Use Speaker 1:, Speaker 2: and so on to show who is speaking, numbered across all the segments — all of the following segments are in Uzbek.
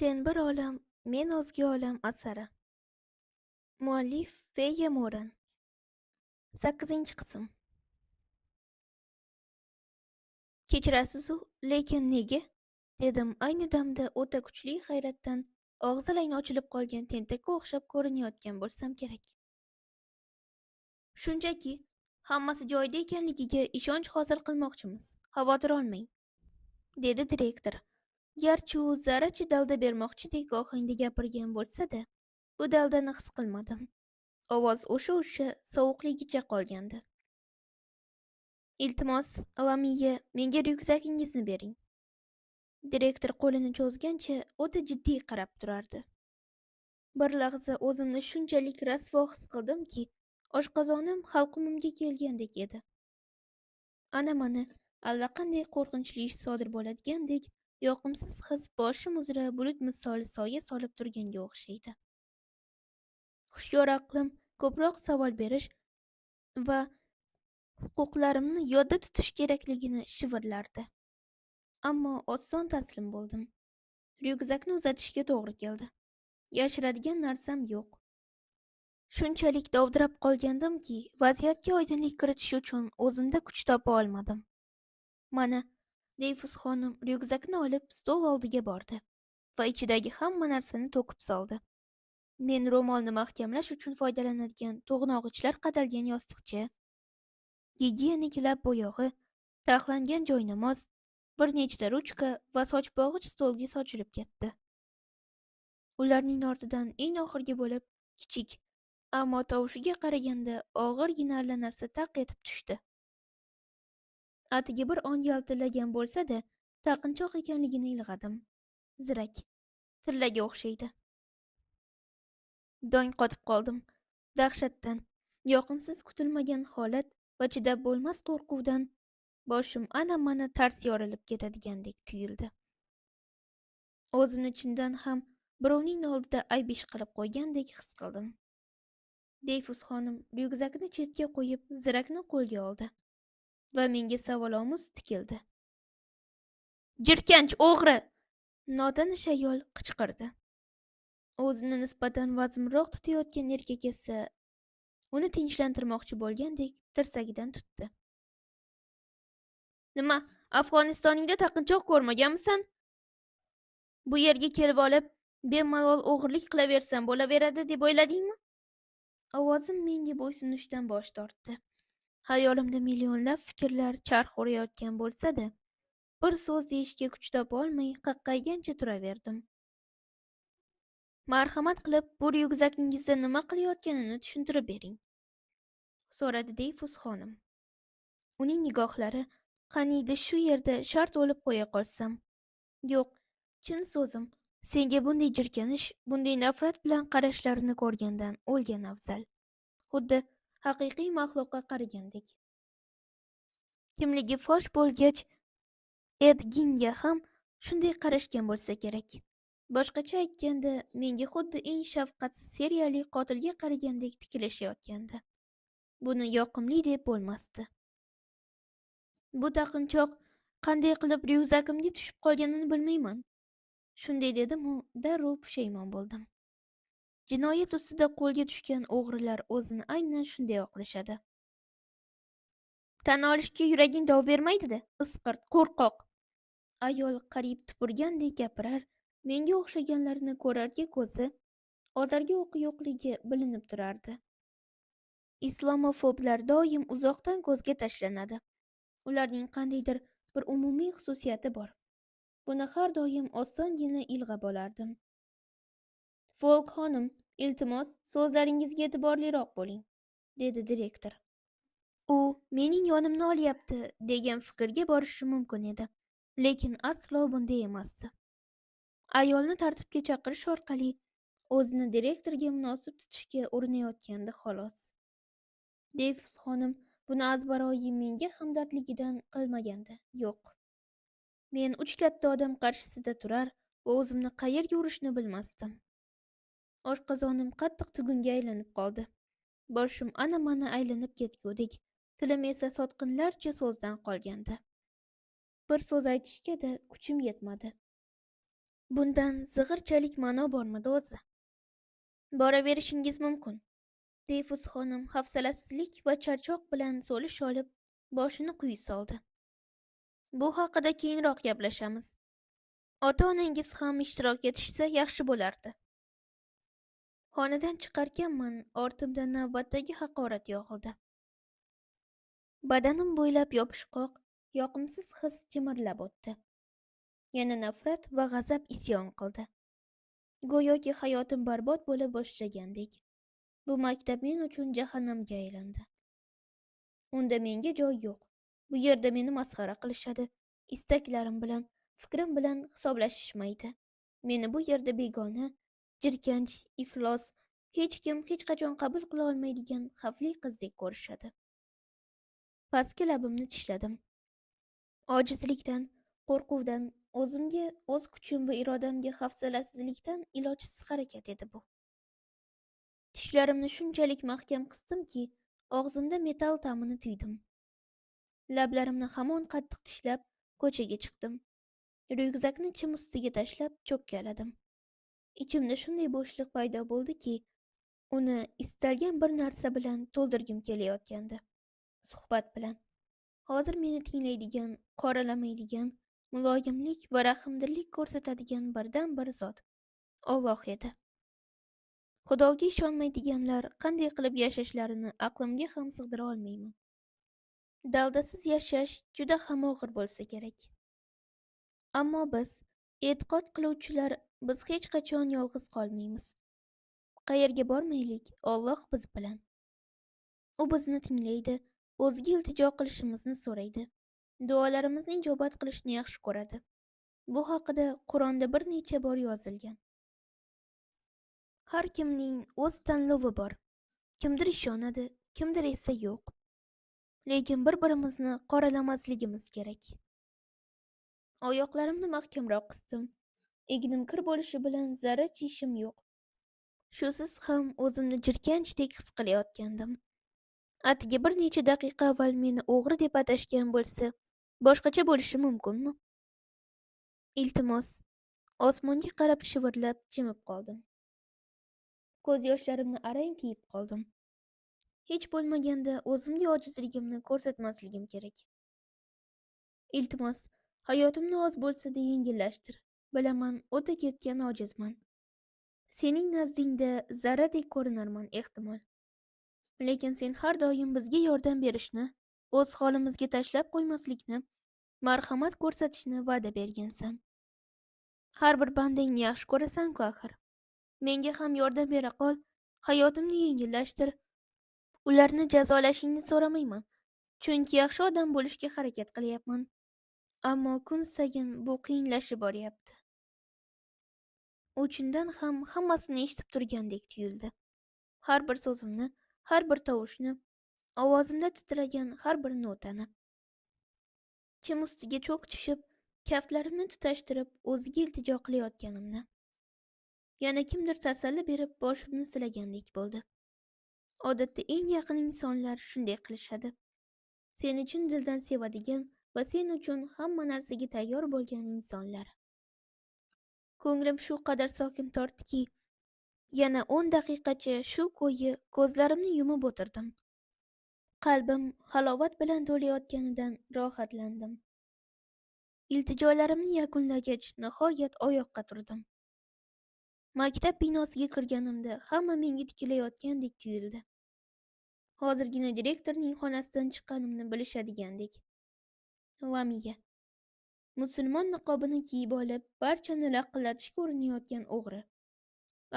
Speaker 1: Sen bir olam, men o'zga olam asari. Muallif Feya Moran. 8-qism. Kechirasiz-u, lekin nega? Dedim ayni damda o'ta kuchli hayratdan og'zi lang ochilib qolgan tentakka o'xshab ko'rinayotgan bo'lsam kerak. Shunchaki hammasi joyida ekanligiga ishonch hosil qilmoqchimiz. Xavotir olmang, dedi direktor. Garchi u zarracha dalda bermoqchidek ohangda gapirgan bo'lsa-da, bu daldani his qilmadim. Ovoz o'sha sovuqligicha qolgandi. Iltimos, Lamiya, menga ryukzakingizni bering. Direktor qo'lini cho'zgancha o'ta jiddiy qarab turardi. Bir lahza o'zimni shunchalik rasvo his qildimki, oshqozonim halqumimga kelgandek edi. Ana-mana allaqanday qo'rqinchli ish sodir bo'ladigandek yoqimsiz his boshim uzra bulut misoli soya solib turganga o'xshaydi. Hushyor aqlim ko'proq savol berish va huquqlarimni yodda tutish kerakligini shivirlardi. Ammo oson taslim bo'ldim. Ryukzakni uzatishga to'g'ri keldi. Yashiradigan narsam yo'q. Shunchalik dovdirab qolgandimki, vaziyatga oydinlik kiritish uchun o'zimda kuch topa olmadim. Mana Deyfus xonim ryukzakni olib stol oldiga bordi va ichidagi hamma narsani to'kib soldi. Men ro'molni mahkamlash uchun foydalanadigan to'g'nog'ichlar qadalgan yostiqcha, gigiyenik lab bo'yog'i, taxlangan joynamoz, bir nechta ruchka va sochbog'ich stolga sochilib ketdi. Ularning ortidan eng oxirgi bo'lib kichik, ammo tovushiga qaraganda og'irgina allanarsa taq etib tushdi. Atigi bir on yaltillagan bo'lsa-da, taqinchoq ekanligini ilg'adim. Zirak, tillaga o'xshaydi. Dong qotib qoldim. Dahshatdan, yoqimsiz kutilmagan holat va chidab bo'lmas qo'rquvdan boshim ana-mana tars yorilib ketadigandek tuyuldi. O'zimni chindan ham birovning oldida ayb ish qilib qo'ygandek his qildim. Deyfus xonim ryukzakni chetga qo'yib, zirakni qo'lga oldi va menga savolomuz tikildi. Jirkanch o'g'ri! Notanish ayol qichqirdi. O'zini nisbatan vazminroq tutayotgan erkak esa uni tinchlantirmoqchi bo'lgandek tirsagidan tutdi. Nima, Afg'onistoningda taqinchoq ko'rmaganmisan? Bu yerga kelib olib, bemalol o'g'irlik qilaversam bo'laveradi deb o'yladingmi? Ovozim menga bo'ysunishdan bosh tortdi. Hayolimda millionlab fikrlar charx urayotgan bo'lsa-da, bir so'z deyishga kuch topa olmay qaqqaygancha turaverdim. Marhamat qilib, bu ryukzakingizda nima qilayotganini tushuntirib bering, so'radi Deyfus xonim. Uning nigohlari qaniydi shu yerda shart o'lib qo'ya qolsam. Yo'q, chin so'zim, senga bunday jirkanish, bunday nafrat bilan qarashlarini ko'rgandan o'lgan afzal. Xuddi haqiqiy maxluqqa qaragandek. Kimligi fosh bo'lgach, Ed Ginga ham shunday qarashgan bo'lsa kerak. Boshqacha aytganda, menga xuddi eng shafqatsiz seriyali qotilga qaragandek tikilishayotgandi. Buni yoqimli deb bo'lmasdi. Bu taqinchoq qanday qilib ryukzakimga tushib qolganini bilmayman. Shunday dedim-u, darrov pushaymon bo'ldim. Jinoyat ustida qo'lga tushgan o'g'rilar o'zini aynan shunday oqlashadi. Tan olishga yuraging dov bermaydi-da, isqirt, qo'rqoq. Ayol qariyb tupurgandek gapirar, menga o'xshaganlarni ko'rarga ko'zi, otarga o'qi yo'qligi bilinib turardi. Islomofoblar doim uzoqdan ko'zga tashlanadi. Ularning qandaydir bir umumiy xususiyati bor. Buni har doim osongina ilg'ab olardim. Folk xonim, iltimos, so'zlaringizga e'tiborliroq bo'ling, dedi direktor. U mening yonimni olyapti degan fikrga borishi mumkin edi, lekin aslo bunday emasdi. Ayolni tartibga chaqirish orqali o'zini direktorga munosib tutishga urinayotgandi xolos. Deyfus xonim buni azbaroyi menga hamdardligidan qilmagandi. Yo'q. Men uch katta odam qarshisida turar va o'zimni qayerga urishni bilmasdim. Oshqozonim qattiq tugunga aylanib qoldi. Boshim ana-mana aylanib ketgudek, tilim esa sotqinlarcha so'zdan qolgandi. Bir so'z aytishga-da kuchim yetmadi. Bundan zig'irchalik ma'no bormidi o'zi? Boraverishingiz mumkin. Deyfus xonim hafsalasizlik va charchoq bilan so'lish olib, boshini quyi soldi. Bu haqida keyinroq gaplashamiz. Ota-onangiz ham ishtirok etishsa yaxshi bo'lardi. Xonadan chiqarkanman, ortimdan navbatdagi haqorat yog'ildi. Badanim bo'ylab yopishqoq, yoqimsiz his jimirlab o'tdi. Yana nafrat va g'azab isyon qildi. Go'yoki hayotim barbod bo'la boshlagandek. Bu maktab men uchun jahannamga aylandi. Unda menga joy yo'q. Bu yerda meni masxara qilishadi. Istaklarim bilan, fikrim bilan hisoblashishmaydi. Meni bu yerda begona, jirkanch, iflos, hech kim hech qachon qabul qila olmaydigan xavfli qizdek ko'rishadi. Pastki labimni tishladim. Ojizlikdan, qo'rquvdan, o'zimga, o'z kuchim va irodamga hafsalasizlikdan ilojsiz harakat edi bu. Tishlarimni shunchalik mahkam qisdimki, og'zimda metall ta'mini tuydim. Lablarimni hamon qattiq tishlab, ko'chaga chiqdim. Ryukzakni chim ustiga tashlab cho'kkaladim. Ichimda shunday bo'shliq paydo bo'ldiki, uni istalgan bir narsa bilan to'ldirgim kelayotgandi. Suhbat bilan. Hozir meni tinglaydigan, qoralamaydigan, muloyimlik va rahmdillik ko'rsatadigan birdan-bir zot Alloh edi. Xudoga ishonmaydiganlar qanday qilib yashashlarini aqlimga ham sig'dira olmayman. Daldasiz yashash juda ham og'ir bo'lsa kerak. Ammo biz, e'tiqod qiluvchilar, biz hech qachon yolg'iz qolmaymiz. Qayerga bormaylik, Alloh biz bilan. U bizni tinglaydi, o'ziga iltijo qilishimizni so'raydi. Duolarimizni ijobat qilishni yaxshi ko'radi. Bu haqida Qur'onda bir necha bor yozilgan. Har kimning o'z tanlovi bor. Kimdir ishonadi, kimdir esa yo'q. Lekin bir-birimizni qoralamasligimiz kerak. Oyoqlarimni mahkamroq qisdim. Egnim kir bo'lishi bilan zarracha ishim yo'q. Shusiz ham o'zimni jirkanchdek his qilayotgandim. Atigi bir necha daqiqa avval meni o'g'ri deb atashgan bo'lsa, boshqacha bo'lishi mumkinmi? Iltimos, osmonga qarab shivirlab jimib qoldim. Ko'z yoshlarimni arang tiyib qoldim. Hech bo'lmaganda o'zimga ojizligimni ko'rsatmasligim kerak. Iltimos, hayotimni oz bo'lsa-da yengillashtir. Bilaman, o'ta ketgan ojizman. Sening nazdingda zarradek ko'rinarman ehtimol. Lekin sen har doim bizga yordam berishni, o'z holimizga tashlab qo'ymaslikni, marhamat ko'rsatishni va'da bergansan. Har bir bandangni yaxshi ko'rasan-ku axir. Menga ham yordam bera qol, hayotimni yengillashtir. Ularni jazolashingni so'ramayman, chunki yaxshi odam bo'lishga harakat qilyapman. Ammo kun sayin bu qiyinlashib boryapti. U chindan ham hammasini eshitib turgandek tuyuldi. Har bir so'zimni, har bir tovushni, ovozimda titragan har bir notani. Chim ustiga cho'k tushib, kaftlarimni tutashtirib, o'ziga iltijo qilayotganimni. Yana kimdir tasalli berib, boshimni silagandek bo'ldi. Odatda eng yaqin insonlar shunday qilishadi. Seni chin dildan sevadigan va sen uchun hamma narsaga tayyor bo'lgan insonlar. Ko'nglim shu qadar sokin tortdiki, yana 10 daqiqacha shu ko'yi ko'zlarimni yumib o'tirdim. Qalbim halovat bilan to'layotganidan rohatlandim. Iltijolarimni yakunlagach, nihoyat oyoqqa turdim. Maktab binosiga kirganimda hamma menga tikilayotgandek tuyuldi. Hozirgina direktorning xonasidan chiqqanimni bilishadigandek. Lamiya. Musulmon niqobini kiyib olib, barchani laqillatishga urinayotgan o'g'ri.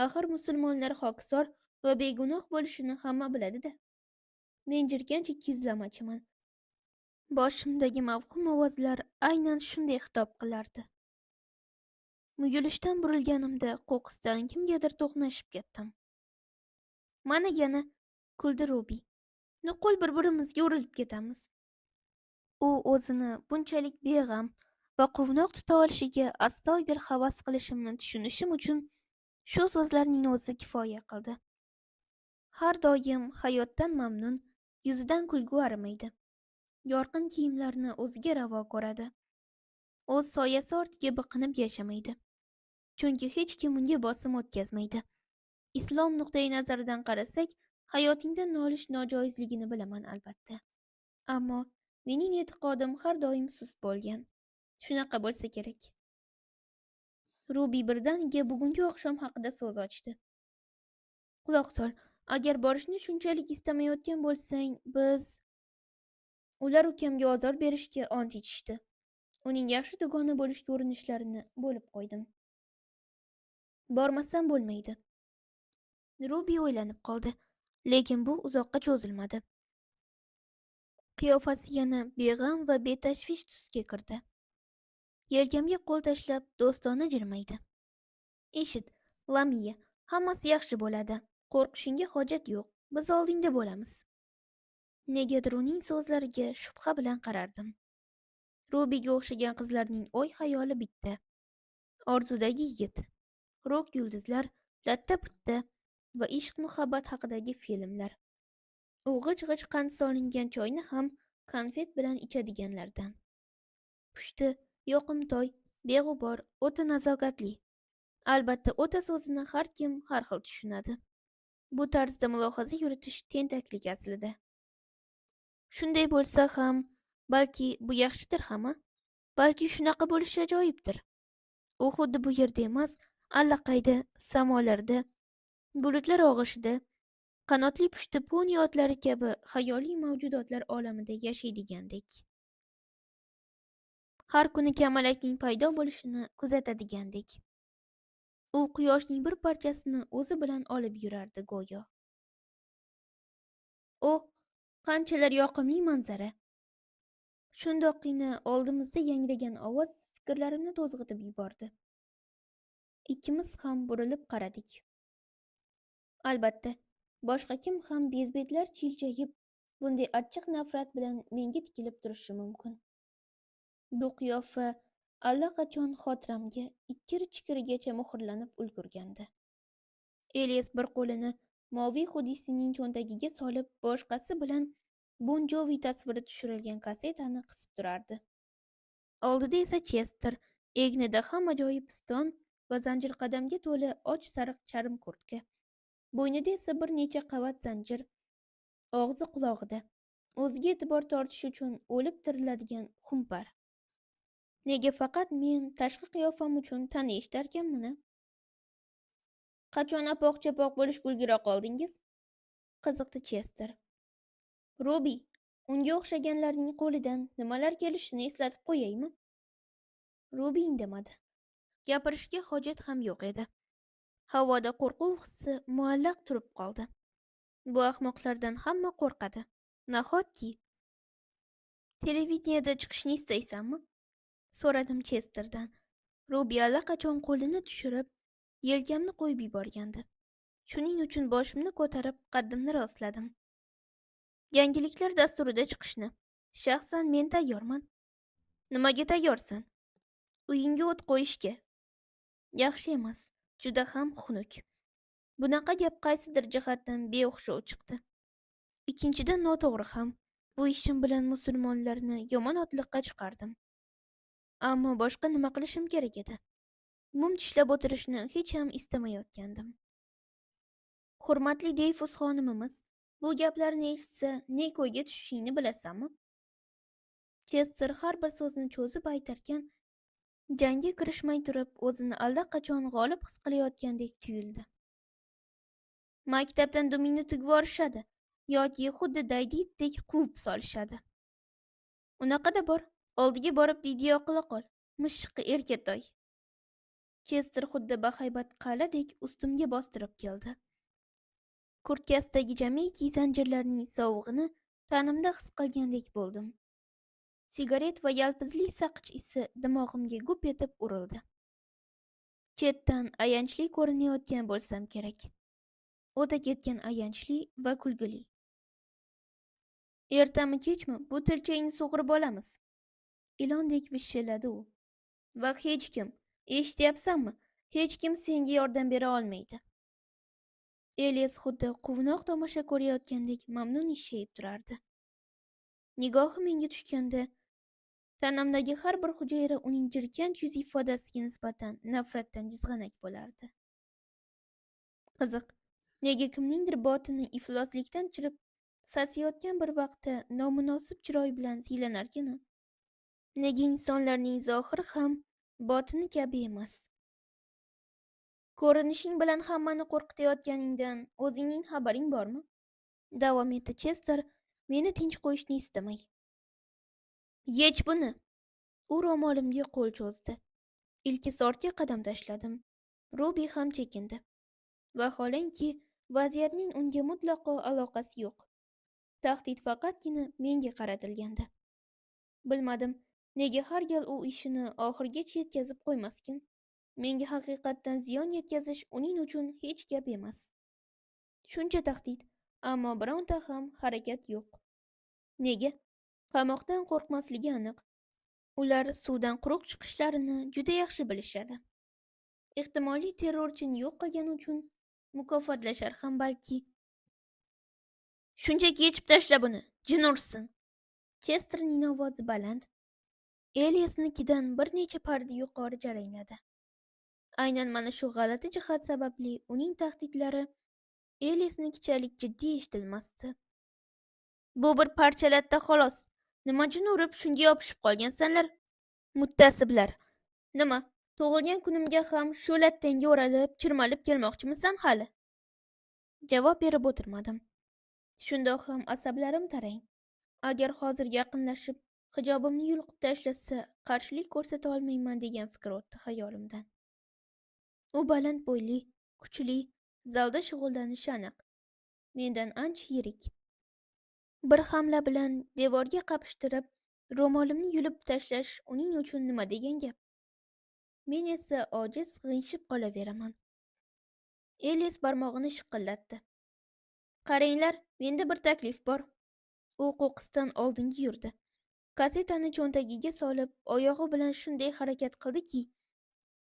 Speaker 1: Axir musulmonlar xokisor va begunoh bo'lishini hamma biladi-da. Men jirkanch ikkiyuzlamachiman. Boshimdagi mavhum ovozlar aynan shunday xitob qilardi. Muyulishdan burilganimda qo'qqisdan kimgadir to'qnashib ketdim. Mana yana, kuldi Rubi. Nuqul bir-birimizga urilib ketamiz. U o'zini bunchalik beg'am va quvnoq tuta olishiga astoydil havas qilishimni tushunishim uchun shu so'zlarning o'zi kifoya qildi. Har doim hayotdan mamnun, yuzidan kulgu arimaydi. Yorqin kiyimlarni o'ziga ravo ko'radi. O'z soyasi ortiga biqinib yashamaydi. Chunki hech kim unga bosim o'tkazmaydi. Islom nuqtai nazaridan qarasak, hayotingdan nolish nojoizligini bilaman albatta. Ammo mening e'tiqodim har doim sust bo'lgan. Shunaqa bo'lsa kerak. Rubi birdaniga bugungi oqshom haqida so'z ochdi. Quloq sol, agar borishni shunchalik istamayotgan bo'lsang, biz... Ular ukamga ozor berishga ont ichishdi. Uning yaxshi dugona bo'lishga urinishlarini bo'lib qo'ydim. Bormasam bo'lmaydi. Rubi o'ylanib qoldi, lekin bu uzoqqa cho'zilmadi. Qiyofasi yana beg'am va betashvish tusga kirdi. Yelkamga qo'l tashlab do'stona jilmaydi. Eshit, Lamiya, hammasi yaxshi bo'ladi. Qo'rqishingga hojat yo'q. Biz oldingda bo'lamiz. Negadir uning so'zlariga shubha bilan qarardim. Rubiga o'xshagan qizlarning o'y-xayoli bitta. Orzudagi yigit, rok yulduzlar, latta-putta va ishq-muhabbat haqidagi filmlar. U g'ij-g'ij qand solingan choyni ham konfet bilan ichadiganlardan. Pushti, yoqimtoy, beg'ubor, o'ta nazokatli. Albatta, o'ta so'zini har kim har xil tushunadi. Bu tarzda mulohaza yuritish tentaklik aslida. Shunday bo'lsa ham, balki bu yaxshidir ham-a? Balki shunaqa bo'lishi ajoyibdir. U xuddi bu yerda emas, allaqayda samolarda, bulutlar og'ishida, qanotli pushti poni otlari kabi xayoliy mavjudotlar olamida yashaydigandek. Har kuni kamalakning paydo bo'lishini kuzatadigandek. U quyoshning bir parchasini o'zi bilan olib yurardi go'yo. O, qanchalar yoqimli manzara! Shundoqqina oldimizda yangragan ovoz fikrlarimni to'zg'itib yubordi. Ikkimiz ham burilib qaradik. Albatta, boshqa kim ham bezbetlar chilchayib, bunday achchiq nafrat bilan menga tikilib turishi mumkin. Bu qiyofa allaqachon xotiramga ikkir-chikirigacha muhrlanib ulgurgandi. Elias bir qo'lini moviy xudisining cho'ntagiga solib, boshqasi bilan Bon Jovi tasviri tushirilgan kassetani qisib turardi. Oldida esa Chester, egnida hamma joyi piston va zanjirqadamga to'la och sariq charm kurtka. Bo'ynida esa bir necha qavat zanjir, og'zi qulog'ida. O'ziga e'tibor tortish uchun o'lib tiriladigan xumpar. Nega faqat men tashqi qiyofam uchun tani eshitarkanman-a? Qachon apoq-chapoq bo'lishga ulgura qoldingiz? Qiziqdi Chester. Rubi, unga o'xshaganlarning qo'lidan nimalar kelishini eslatib qo'yaymi? Rubi indamadi. Gapirishga hojat ham yo'q edi. Havoda qo'rquv hissi muallaq turib qoldi. Bu ahmoqlardan hamma qo'rqadi. Nahotki? Televideniyada chiqishni istaysanmi? So'radim Chesterdan. Rubi allaqachon qo'lini tushirib, yelkamni qo'yib yuborgandi. Shuning uchun boshimni ko'tarib, qaddimni rostladim. Yangiliklar dasturida chiqishni. Shaxsan men tayyorman. Nimaga tayyorsan? Uyingga o't qo'yishga. Yaxshi emas, juda ham xunuk. Bunaqa gap qaysidir jihatdan beo'xshov chiqdi. Ikkinchidan noto'g'ri ham. Bu ishim bilan musulmonlarni yomon otliqqa chiqardim. Ammo boshqa nima qilishim kerak edi? Mum tishlab o'tirishni hech ham istamayotgandim. Hurmatli Deyfus xonimimiz, bu gaplarni eshitsa, ne ko'yga tushishingni bilasanmi? Chester har bir so'zni cho'zib aytarkan, jangga kirishmay turib, o'zini allaqachon g'olib his qilayotgandek tuyuldi. Maktabdan dumingni tugvorishadi yoki xuddi daydi itdek quvib solishadi. Unaqada bor, oldiga borib didiyo qila qol, mishiqi erkatoy. Chester xuddi bahaybat qal'adek ustimga bostirib keldi. Kurtkasidagi jamiki zanjirlarning sovug'ini tanimda his qilgandek bo'ldim. Sigaret va yalpizli saqich isi dimog'imga gup etib urildi. Chetdan ayanchli ko'rinayotgan bo'lsam kerak. O'ta ketgan ayanchli va kulgili. Ertami kechmi bu tilchangni sug'urib olamiz. Ilondek vishilladi u. Va hech kim, eshityapsanmi? Hech kim senga yordam bera olmaydi. Elias xuddi quvnoq tomosha ko'rayotgandek mamnun ishshayib turardi. Nigohi menga tushganda Tanamdagi har bir hujayra uning jirkanch yuz ifodasiga nisbatan nafratdan jizg'anak bo'lardi. Qiziq, nega kimningdir botini ifloslikdan chirib sasiyotgan bir vaqtda nomunosib chiroy bilan siylanarkin? Nega insonlarning zohiri ham botini kabi emas? Ko'rinishing bilan hammani qo'rqitayotganingdan o'zingning xabaring bormi? Davom etdi Chester meni tinch qo'yishni istamay. Yech buni. U ro'molimga qo'l cho'zdi. Ilk ortga qadam tashladim. Ruby ham chekindi. Vaholanki, vaziyatning unga mutlaqo aloqasi yo'q. Tahdid faqatgina menga qaratilgandi. Bilmadim, nega har gal u ishini oxirigacha yetkazib qo'ymaskin. Menga haqiqatdan ziyon yetkazish uning uchun hech gap emas. Shuncha tahdid, ammo bironta ham harakat yo'q. Nega? Qamoqdan qo'rqmasligi aniq. Ular suvdan quruq chiqishlarini juda yaxshi bilishadi. Ehtimoliy terrorchini yo'q qilgani uchun mukofotlashar ham balki. Shunchaki yechib tashla buni, jin ursin. Chesterning ovozi baland, Eliasnikidan bir necha parda yuqori jarangladi. Aynan mana shu g'alati jihat sababli uning tahdidlari Eliasnikichalik jiddiy eshitilmasdi. Bu bir parcha latta xolos. Nima jin urib shunga yopishib qolgansanlar, muttasiblar? Nima, tug'ilgan kunimga ham shu lattangga o'ralib, chirmalib kelmoqchimisan hali? Javob berib o'tirmadim. Shundoq ham asablarim tarang. Agar hozir yaqinlashib hijobimni yulqib tashlasa, qarshilik ko'rsata olmayman degan fikr o'tdi xayolimdan. U baland bo'yli, kuchli, zalda shug'ullanishi aniq. Mendan ancha yirik. Bir hamla bilan devorga qapishtirib, ro'molimni yulib tashlash uning uchun nima degan gap? Men esa ojiz g'ingshib qolaveraman. Elias barmog'ini shiqillatdi. Qaranglar, menda bir taklif bor. U qo'qqisdan oldinga yurdi. Kasetani cho'ntagiga solib, oyog'i bilan shunday harakat qildiki,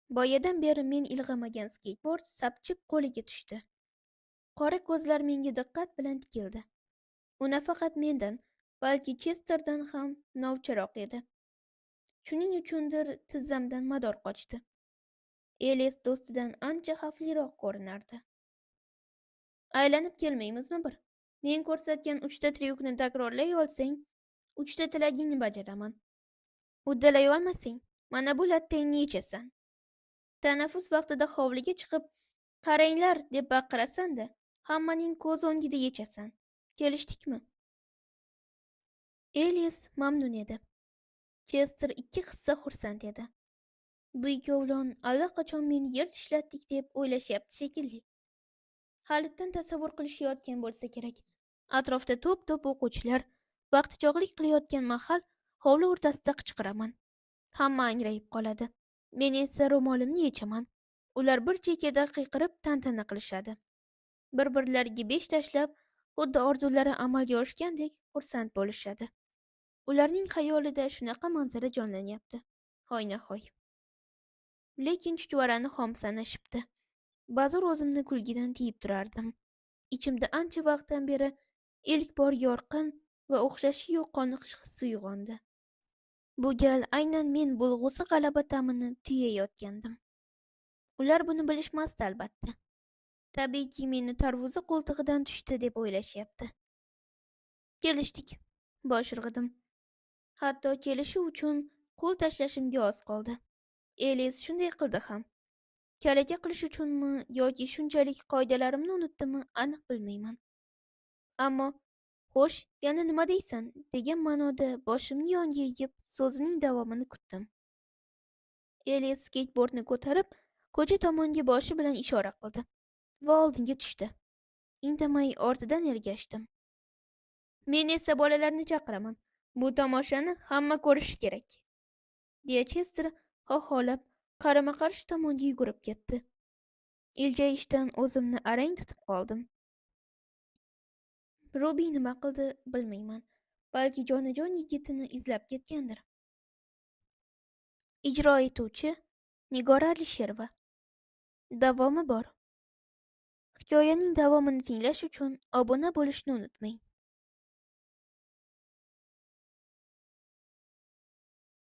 Speaker 1: boyadan beri men ilg'amagan skateboard sapchib qo'liga tushdi. Qora ko'zlar menga diqqat bilan tikildi. U nafaqat mendan, balki Chesterdan ham novcharoq edi. Shuning uchundir tizzamdan mador qochdi. Elias do'stidan ancha xavfliroq ko'rinardi. Aylanib kelmaymizmi bir? Men ko'rsatgan 3 ta tryukni takrorlay olsang, 3 ta tilagingni bajaraman. Uddalay olmasang, mana bu lattangni yechasan. Tanaffus vaqtida hovliga chiqib, qaranglar deb baqirasan-da, hammaning ko'z o'ngida yechasan. Kelishdikmi? Elias mamnun edi. Chester 2 hissa xursand edi. Bu ikkovlon allaqachon meni yer tishlatdik deb o'ylashyapti shekilli. Halitdan tasavvur qilishayotgan bo'lsa kerak. Atrofda to'p-to'p o'quvchilar vaqtichog'lik qilayotgan mahal hovli o'rtasida qichqiraman. Hamma angrayib qoladi. Men esa ro'molimni yechaman. Ular bir chekkada qiyqirib tantana qilishadi. Bir-birlariga besh tashlab, xuddi orzulari amalga oshgandek xursand bo'lishadi. Ularning xayolida shunaqa manzara jonlanyapti. Hoynahoy. Lekin chuchvarani xom sanashibdi. Ba'zur o'zimni kulgidan tiyib turardim. Ichimda ancha vaqtdan beri ilk bor yorqin va o'xshashi yo'q qoniqish hissi uyg'ondi. Bu gal aynan men bo'lg'usi g'alaba ta'mini tuyayotgandim. Ular buni bilishmasdi albatta. Tabiiyki meni tarvuzi qo'ltig'idan tushdi deb o'ylashyapti. Kelishdik, bosh irg'idim. Hatto kelishi uchun qo'l tashlashimga oz qoldi. Elias shunday qildi ham. Kalaka qilish uchunmi yoki shunchalik qoidalarimni unutdimi aniq bilmayman. Ammo xo'sh, yana nima deysan degan ma'noda boshimni yonga egib so'zining davomini kutdim. Elias skateboardni ko'tarib, ko'cha tomonga boshi bilan ishora qildi va oldinga tushdi. Indamay ortidan ergashdim. Men esa bolalarni chaqiraman. Bu tomoshani hamma ko'rishi kerak, deya Chester xoholab qarama-qarshi tomonga yugurib ketdi. Iljayishdan o'zimni arang tutib qoldim. Ruby nima qildi bilmayman. Balki jonajon yigitini izlab ketgandir. Ijro etuvchi Nigora Alisherova. Davomi bor. Hikoyaning davomini tinglash uchun obuna bo'lishni unutmang.